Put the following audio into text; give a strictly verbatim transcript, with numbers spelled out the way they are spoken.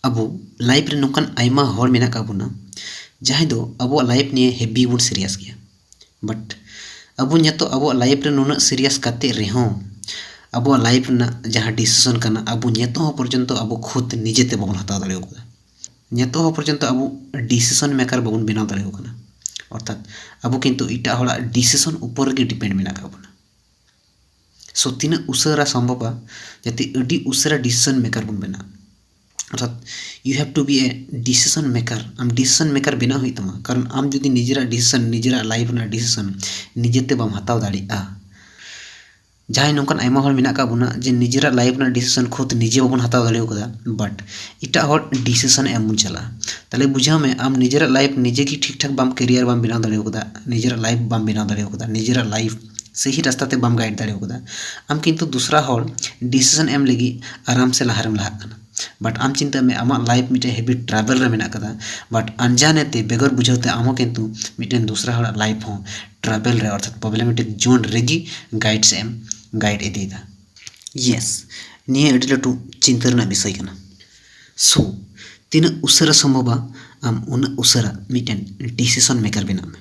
ᱟᱵᱚ ᱞᱟᱭᱤᱯᱷ ᱨᱮ ᱱᱚᱝᱠᱟᱱ ᱟᱭᱢᱟ ᱦᱚᱲ ᱢᱮᱱᱟᱜ ᱟᱠᱟᱫ ᱵᱚᱱᱟ, ᱡᱟᱦᱟᱸᱭ ᱫᱚ ᱟᱵᱚᱣᱟᱜ ᱞᱟᱭᱤᱯᱷ ᱱᱤᱭᱮ ᱦᱮᱵᱤ ᱵᱚᱱ ᱥᱤᱨᱤᱭᱟᱥ ᱜᱮᱭᱟ᱾ ᱵᱟᱴ ᱟᱵᱚ ᱱᱤᱛᱚᱜ ᱟᱵᱚᱣᱟᱜ ᱞᱟᱭᱤᱯᱷ ᱨᱮ ᱱᱩᱱᱟᱹᱜ ᱥᱤᱨᱤᱭᱟᱥ ᱠᱟᱛᱮ ᱨᱮᱦᱚᱸ, ᱟᱵᱚᱣᱟᱜ ᱞᱟᱭᱤᱯᱷ ᱨᱮᱱᱟᱜ ᱡᱟᱦᱟᱸ ᱰᱤᱥᱤᱥᱚᱱ ᱠᱟᱱᱟ, ᱟᱵᱚ ᱱᱤᱛᱚᱜ ᱦᱚᱸ ᱯᱚᱨᱡᱚᱱᱛᱚ ᱟᱵᱚ ᱠᱷᱩᱫ ᱱᱤᱡᱮᱛᱮ ᱵᱟᱵᱚᱱ ᱦᱟᱛᱟᱣ ᱫᱟᱲᱮ ᱟᱠᱟᱫᱟ᱾ ᱱᱤᱛᱚᱜ ᱦᱚᱸ ᱯᱚᱨᱡᱚᱱᱛᱚ ᱟᱵᱚ ᱰᱤᱥᱤᱥᱚᱱ ᱢᱮᱠᱟᱨ ᱵᱟᱵᱚᱱ ᱵᱮᱱᱟᱣ ᱫᱟᱲᱮ ᱟᱠᱟᱱᱟ᱾ ᱚᱨᱛᱷᱟᱛ ᱟᱵᱚ ᱠᱤᱱᱛᱩ ᱮᱴᱟᱜ ᱦᱚᱲᱟᱜ ᱰᱤᱥᱤᱥᱚᱱ ᱩᱯᱚᱨ ᱨᱮᱜᱮ ᱰᱤᱯᱮᱱᱰ ᱢᱮᱱᱟᱜ ᱟᱠᱟᱫ ᱵᱚᱱᱟ᱾ ᱥᱳ ᱛᱤᱱᱟᱹᱜ ᱩᱥᱟᱹᱨᱟ ᱥᱚᱢᱵᱷᱚᱵᱟ ᱡᱟᱛᱮ ᱟᱹᱰᱤ ᱩᱥᱟᱹᱨᱟ ᱰᱤᱥᱤᱥᱚᱱ ᱢᱮᱠᱟᱨ ᱵᱚᱱ ᱵᱮᱱᱟᱜ᱾ ᱚᱨᱛᱷᱟᱛ you have to be a decision maker. ᱟᱢ ᱰᱤᱥᱤᱥᱚᱱ ᱢᱮᱠᱟᱨ ᱵᱮᱱᱟᱣ ᱦᱩᱭᱩᱜ ᱛᱟᱢᱟ, ᱠᱟᱨᱚᱱ ᱟᱢ ᱡᱩᱫᱤ ᱱᱤᱡᱮᱨᱟᱜ ᱰᱤᱥᱤᱥᱚᱱ, ᱱᱤᱡᱮᱨᱟᱜ ᱞᱟᱭᱤᱯᱷ ᱨᱮᱱᱟᱜ ᱰᱤᱥᱤᱥᱚᱱ ᱱᱤᱡᱮᱛᱮ ᱵᱟᱢ ᱦᱟᱛᱟᱣ ᱫᱟᱲᱮᱭᱟᱜᱼᱟ, ᱡᱟᱦᱟᱸᱭ ᱱᱚᱝᱠᱟᱱ ᱟᱭᱢᱟ ᱦᱚᱲ ᱢᱮᱱᱟᱜ ᱟᱠᱟᱫ ᱵᱚᱱᱟ ᱡᱮ ᱱᱤᱡᱮᱨᱟᱜ ᱞᱟᱭᱤᱯᱷ ᱨᱮᱱᱟᱜ ᱰᱤᱥᱤᱥᱚᱱ ᱠᱷᱩᱫ ᱱᱤᱡᱮ ᱵᱟᱵᱚᱱ ᱦᱟᱛᱟᱣ ᱫᱟᱲᱮ ᱟᱠᱟᱫᱟ, ᱵᱟᱴ ᱮᱴᱟᱜ ᱦᱚᱲ ᱰᱤᱥᱤᱥᱚᱱ ᱮᱢ ᱵᱚᱱ ᱪᱟᱞᱟᱜᱼᱟ᱾ ᱛᱟᱦᱞᱮ ᱵᱩᱡᱷᱟᱹᱣ ᱢᱮ, ᱟᱢ ᱱᱤᱡᱮᱨᱟᱜ ᱞᱟᱭᱤᱯᱷ ᱱᱤᱡᱮ ᱜᱮ ᱴᱷᱤᱠ ᱴᱷᱟᱠ ᱵᱟᱢ ᱠᱮᱨᱤᱭᱟᱨ ᱵᱟᱢ ᱵᱮᱱᱟᱣ ᱫᱟᱲᱮ ᱟᱠᱟᱫᱟ, ᱱᱤᱡᱮᱨᱟᱜ ᱞᱟᱭᱤᱯᱷ ᱵᱟᱢ ᱵᱮᱱᱟᱣ ᱫᱟᱲᱮ ᱟᱠᱟᱫᱟ, ᱱᱤᱡᱮᱨᱟᱜ ᱞᱟᱭᱤᱯᱷ ᱥᱟᱹᱦᱤ ᱨᱟᱥᱛᱟ ᱛᱮ ᱵᱟᱢ ᱜᱟᱭᱤᱰ ᱫᱟᱲᱮ ᱟᱠᱟᱫᱟ᱾ ᱟᱢ ᱠᱤᱱᱛᱩ ᱫᱩᱥᱨᱟ ᱦᱚᱲ ᱰᱤᱥᱤᱥᱚᱱ ᱮᱢ ᱞᱟᱹᱜᱤᱫ ᱟᱨᱟᱢ ᱥᱮ ᱞᱟᱦᱟᱨᱮᱢ ᱞᱟᱦᱟᱜ ᱠᱟᱱᱟ᱾ ᱵᱟᱴ ᱟᱢ ᱪᱤᱱᱛᱟᱹ ᱢᱮ, ᱟᱢᱟᱜ ᱞᱟᱭᱤᱯᱷ ᱢᱤᱫᱴᱮᱱ ᱦᱮᱵᱤ ᱴᱨᱟᱵᱷᱮᱞ ᱨᱮ ᱢᱮᱱᱟᱜ ᱟᱠᱟᱫᱟ, ᱵᱟᱴ ᱟᱱᱡᱟᱱᱮ ᱛᱮ, ᱵᱮᱜᱚᱨ ᱵᱩᱡᱷᱟᱹᱣ ᱛᱮ ᱟᱢ ᱦᱚᱸ ᱠᱤᱱᱛᱩ ᱢᱤᱫᱴᱮᱱ ᱫᱩᱥᱨᱟ ᱦᱚᱲᱟᱜ ᱞᱟᱭᱤᱯᱷ ᱦᱚᱸ ᱴᱨᱟᱵᱷᱮᱞ ᱨᱮ, ᱚᱨᱛᱷᱟᱛ ᱯᱨᱚᱵᱞᱮᱢᱮᱴᱤᱠ ᱡᱳᱱ ᱨᱮᱜᱮ ᱜᱟᱭᱤᱰ ᱥᱮᱫ ᱮᱢ ᱜᱟᱭᱤᱰ ᱤᱫᱤᱭᱮᱫᱟ᱾ ᱭᱮᱥ, ᱱᱤᱭᱟᱹ ᱟᱹᱰᱤ ᱞᱟᱹᱴᱩ ᱪᱤᱱᱛᱟᱹ ᱨᱮᱱᱟᱜ ᱵᱤᱥᱚᱭ ᱠᱟᱱᱟ᱾ ᱥᱳ ᱛᱤᱱᱟᱹᱜ ᱩᱥᱟᱹᱨᱟ ᱥᱚᱢᱵᱷᱚᱵᱟ ᱟᱢ ᱩᱱᱟᱹᱜ ᱩᱥᱟᱹᱨᱟ ᱢᱤᱫᱴᱮᱱ ᱰᱤᱥᱤᱥᱚᱱ ᱢᱮᱠᱟᱨ ᱵᱮᱱᱟᱜ ᱢᱮ᱾